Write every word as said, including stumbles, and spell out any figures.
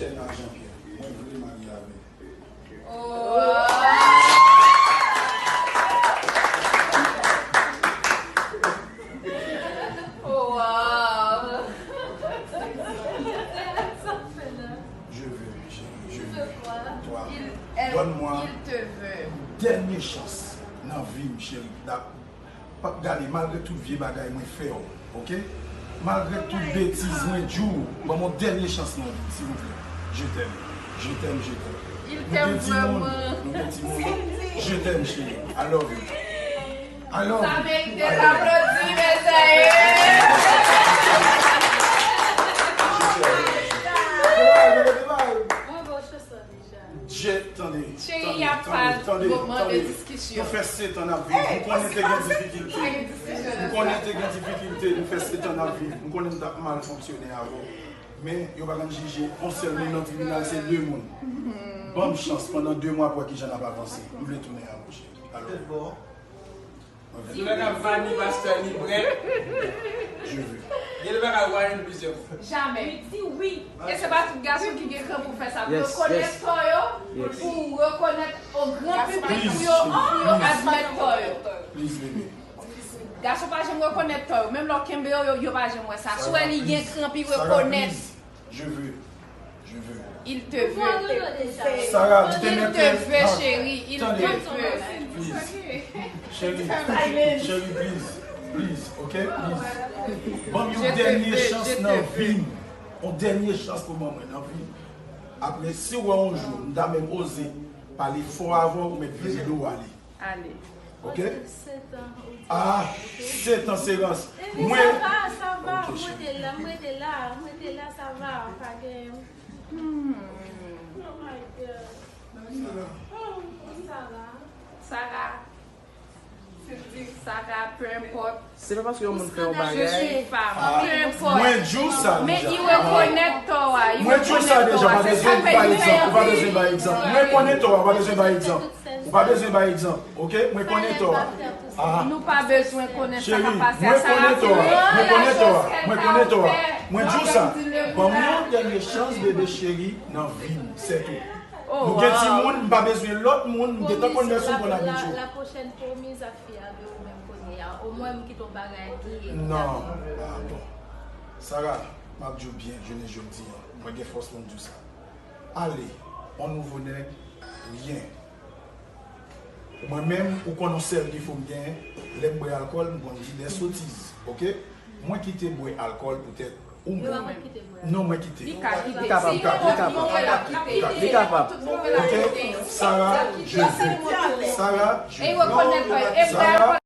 Sena Jean-Pierre, mwen vle marye avè w. Oh, wow. Je veux, chérie, je veux. Toi, donne-moi dènye chans nan vi m, cheri. Gade, malgre tout vye bagay mwen fè w, oke? Malgre tout betiz mwen di w, ban m yon dènye chans nan vi m, silvouplè. Je t'aime, je t'aime, je t'aime. Nou gen timoun, nou gen timoun. Je t'aime, chérie. I love you. I love you. Sa merite aplodi, mesye. Mwen ba w chans la deja. Je, tande, tande, tande, tande, tande. Nou fè sèt an n ap viv. M konnen te gen difikilte. M konnen te gen difikilte. Nou fè sèt an n ap viv. M konnen m t ap mal fonksyone avè w. Men, yo pa konn jije yon sèl moun nan tribinal, se de moun. Ban m chans pandan de mwa pou wè kijan n ap avanse. M vle tounen avè w, cheri. Alò. Lè n ap vani pastè li prè. Gen de bagay ou pa jwenn plizyè fwa. Jamè. Li di wi. E se pa tout gason ki gen kran pou fè sa. Rekonèt tò yo, pou rekonèt o gran piblik pou yo, pou yo admèt tò yo. Gason pa janm rekonèt tò yo. Menm lè w kenbe yo, yo pa janm wè sa. Si w wè li gen kran, pi rekonèt. Je veux. Je veux. Il te veut. Sarah, tu te mets te veut, chérie. Il te veut. Please. Chérie, chérie, please. Please, ok? Please. Ban m yon dènye chans nan vi m. Yon dènye chans pou ban mwen nan vi m. Apre, si w wè yon jou, m ta menm oze pale fò avè w, ou mèt vire do w ale. Ale. Ok? Ah, sèt an se rans. Mwen. Sa va, sa va, mwen te la, mwen te la, mwen te la, sa va, pa gen. Hmm. Oh my God. Sara. Sara. Sara, peu importe. Se pa paske yon moun fè yon bagay. Je suis femme, peu importe. Mwen di w sa deja. Men i rekonèt tò a. Mwen di w sa deja, ou pa bezwen bay egzanp. Ou pa bezwen bay egzanp. Mwen konnen tò a, ou pa bezwen bay egzanp. Ou pa bezwen bay egzanp, oke? Mwen konnen tò a. Nou pa bezwen konnen sa k ap pase a Sara. Mwen konnen tò a. Mwen konnen tò a. Mwen konnen tò a. Mwen di w sa. Ban m yon dènye chans, bebe cheri, nan vi m. Sètou. Nou gen timoun, m pa bezwen lòt moun, m gentan konn lè sou konn abitye. La prochaine promise ak fi a de ou menm kounye a. Omwen m kite w bagay ki. Non. Ah, bon. Sara, m ap di w byen, jounen jodi a. Mwen gen fòs pou m di w sa. Ale, on nouvo nèg, ryen. Mwen menm, ou konn yon sèl defo m genyen, lè m bwè alkòl, m konn di de sotiz, oke? Mwen kite bwè alkòl poutèt ou menm. Non, mwen kite. Li ka kite. Li kapab, li kapab, li kapab. Li kapab. Oke? Sara, je veux. Sara, je veux. Sara,